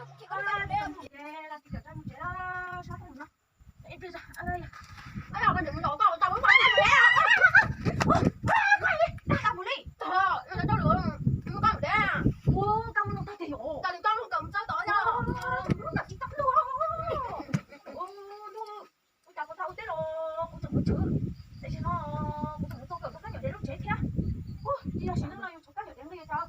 Ua cas kuv tau ua teb los kuv tseem mus tsev, tam sim no kuv tseem mus txog kawm kab nyuam dev lub tsev thiab. Ua, tsis yog sim neej no yus tshuav kab nyuam dev nqi cov.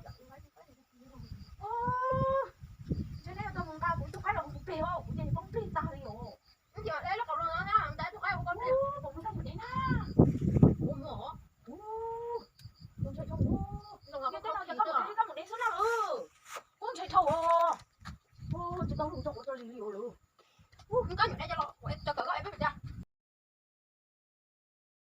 Ntshe neb yuav tau mus nqa kuv ib tug qaib los ua kuv plig os, kuv ces poob plig tag li os. Ntawd tus qaib ua koj plig, kuv mus kab nyuam dev na. Kuv mus os. Kuv ntshai dhau, kab nyuam dev xwb na. Kuv ntshai dhau os. Tsis tau mus txog kuv txog li li os lawm. Kab nyuam dev cov los.